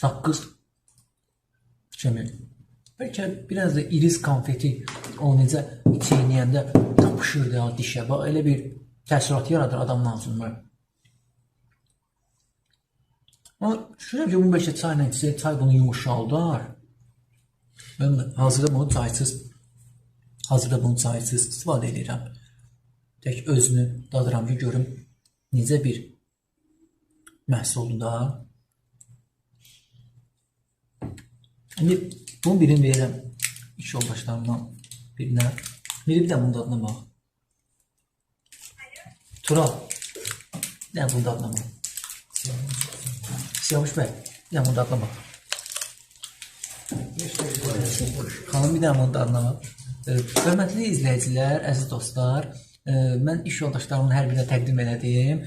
Saqqız kimi. Bəlkə biraz da iris konfeti o necə çeynəyəndə yapışır da dişə. Bax, elə bir təəssürat yaradır adamın ağzında. Amma düşünürəm ki, bunu bəlkə çayla içsək, çay bunu yumuşaldar. Mən hazırda bunu çaysız istifadə edirəm. Tək özünü dadıram ki, görüm necə bir məhsuldur da. İndi bunun birini verirəm iş yoldaşlarımdan birinə. Biri bir də bunun dadına bax. Tural, bir də bunun dadına bax. Siyavuş bəy, bir də bunun dadına bax. Xanım, bir də bunun dadına bax. Hörmətli izləyicilər, əziz dostlar, mən iş yoldaşlarımın hər birinə təqdim elədim.